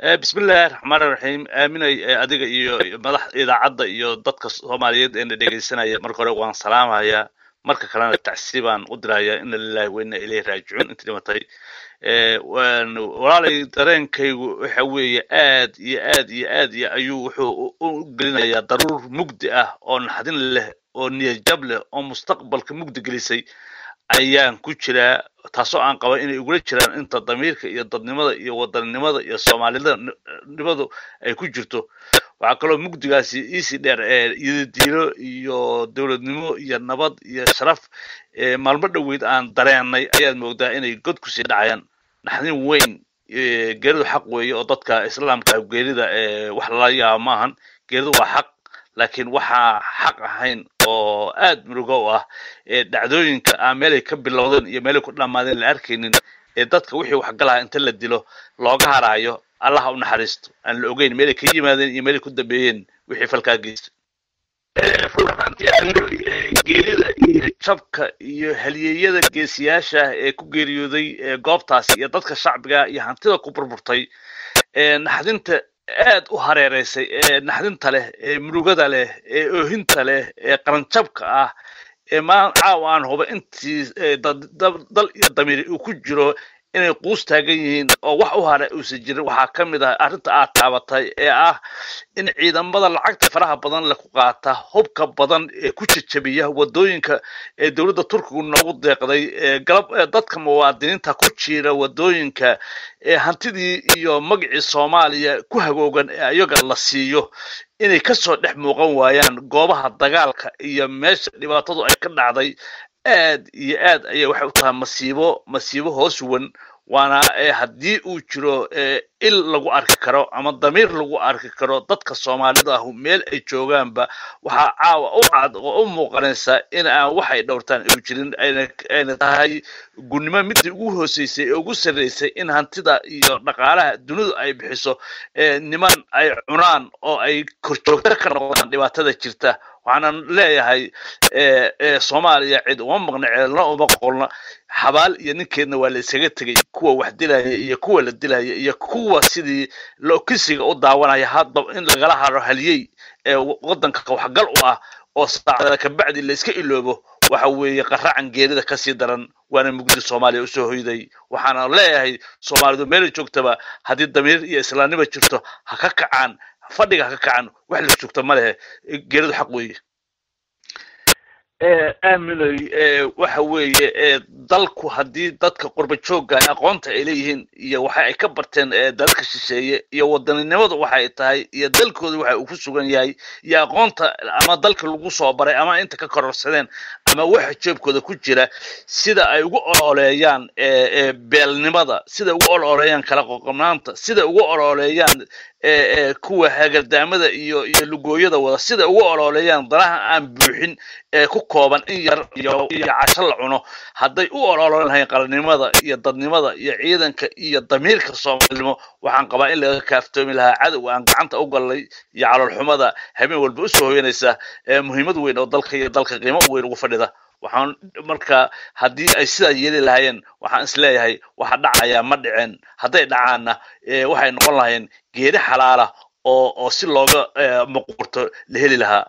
Bismillahi raxmaani raxiim. Aaminay, adiga iyo madax idaacadda iyo dadka Soomaaliyeed ee na dhegaysanaya, marka hore waan salaamayaa, marka kalena tacsi baan u dirayaa. Ina lillahi wa inna ilayhi raajicuun intii dhimatay. Walaalay, dareenkaygu waxa weeye aad iyo aad iyo aad iyo ayuu wuxuu u gelinayaa daruur mugdi ah oo naxdin leh oo niyadjab leh oo mustaqbalka mugdi gelisay ayaan ku jiraa, taasoo aan qaba inay igula jiraan inta damiirka iyo dadnimada iyo wadaninimada iyo Soomaalinimadu ay ku jirto. Waxaa kaloo mugdigaasi iisii dheer ee yidadiilo iyo dowladnimo iyo nabad iyo sharaf maalmo dhoweyd aan dareenay ayaad moogdaa inay god kusii dhacayaan. Naxdin weyn. Geeridu xaq weeye oo dadka Islaamka geerida wax lala yaabo maahan, geeridu waa xaq, laakiin waxaa xaq ahayn oo aad murugo u ah dhacdooyinka aan meelay ka bilowdeen iyo meelay ku dhammaadeen la arkaynin ee dadka wixii waxgalaha inta la dilo looga haraayo, Allaha u naxariisto, aan la ogeyn meelay ka yimaadeen iyo meelay ku dambeeyeen wixii falkaa geystay. Geerida iyo jabka iyo halyeeyada geesiyaasha ee ku geeriyooday goobtaasi iyo dadka shacbiga iyo hantida ku burburtay, naxdinta aad u hareereysay ee naxdinta leh ee murugada leh ee oohinta leh ee qaranjabka ah ee maa caawa aan huba intii dal iyo damiir uu ku jiro inay quus taagan yihiin oo wax u hara uusan jirin. Waxaa ka mid ah arrinta aad taabatay ee ah in ciidamada lacagta faraha badan le ku qaata, hubka badan ee ku jajabiya wadooyinka ee dowladda Turkigu noogu deeqday, ee galab ee dadka muwaadiniinta ku jiira wadooyinka, ee hantidii iyo magacii Soomaaliya ku hagoogan ee ayaga la siiyo, inay kasoo dhex muuqan waayaan goobaha dagaalka iyo meesha dhibaatadu ay ka dhacday, aad iyo aad ayay waxay u tahay masiibo, masiibo hoos wan. Waana haddii uu jiro il lagu arki karo ama damiir lagu arki karo dadka Soomaalida ah meel ay joogaanba, waxaa caawa u cad oo u muuqanaysa in aan waxay dhowrtaan u jirin, ayna tahay gunnimo midii ugu hooseysay ee ugu sarreysay in hantida iyo dhaqaalaha dunidu ay bixiso niman ay cunaan oo ay korjoogto ka noqdaan dhibaatada jirta. Waxaanan leeyahay, Soomaaliya cid uma maqna, ceelna uma qolna, xabaal iyo ninkeedna waa la isaga tegay. Kuwa wax dilaya iyo kuwa la dilaya iyo kuwa sidii lokisiga u daawanaya hadba in lagala haro haliyey ee wadanka waxgal u ah oo saacada kabacdi la iska iloobo, waxa weeye qaracan geerida kasii daran, waana mugdi Soomaaliya usoo hoyday. Waxaana leeyahay, Soomaalidu meelay joogtaba haddii damiir iyo islaamnimo jirto ha ka kacaan fadhiga, ha ka kacaan, wax la joogto ma lehe, geeridu xaq weeye. Aaminay, waxa weeye dalku haddii dadka qurba joogga aqoonta ay leeyihiin iyo waxa ay ka barteen dalalka shisheeye iyo wadaninimadu waxa ay tahay iyo dalkooda waxa uu ku sugan yahay iyo aqoonta ama dalka lagu soo baray ama inta ka kororsadeen ama waxa jeebkooda ku jira, sida ay ugu ololeeyaan beelnimada, sida ugu ololeeyaan kala qoqobnaanta, sida ugu ololeeyaan kuwa hagardaamada iyo lugooyada wada, sida ugu ololeeyaan danaha aan buuxin ee ku kooban in yar iyo casho la cuno, hadday u ololan lahayn qarannimada iyo dadnimada iyo ciidanka iyo damiirka Soomaalinimo, waxaan qabaa in laga kaaftoomi lahaa cadowga aan gacanta u gallay iyo caloolxumada habeen walba usoo hoyanaysa ee muhiimad weyn oo dalka iyo dalka qiimo weyn ugu fadhida. Waxaan marka haddii ay sidaa yeeli lahaayeen, waxaan isleeyahay waxa dhacayaa ma dhiceen, hadday dhacaanna waxay noqon lahayeen geeri xalaala oo si looga muquurto la heli lahaa.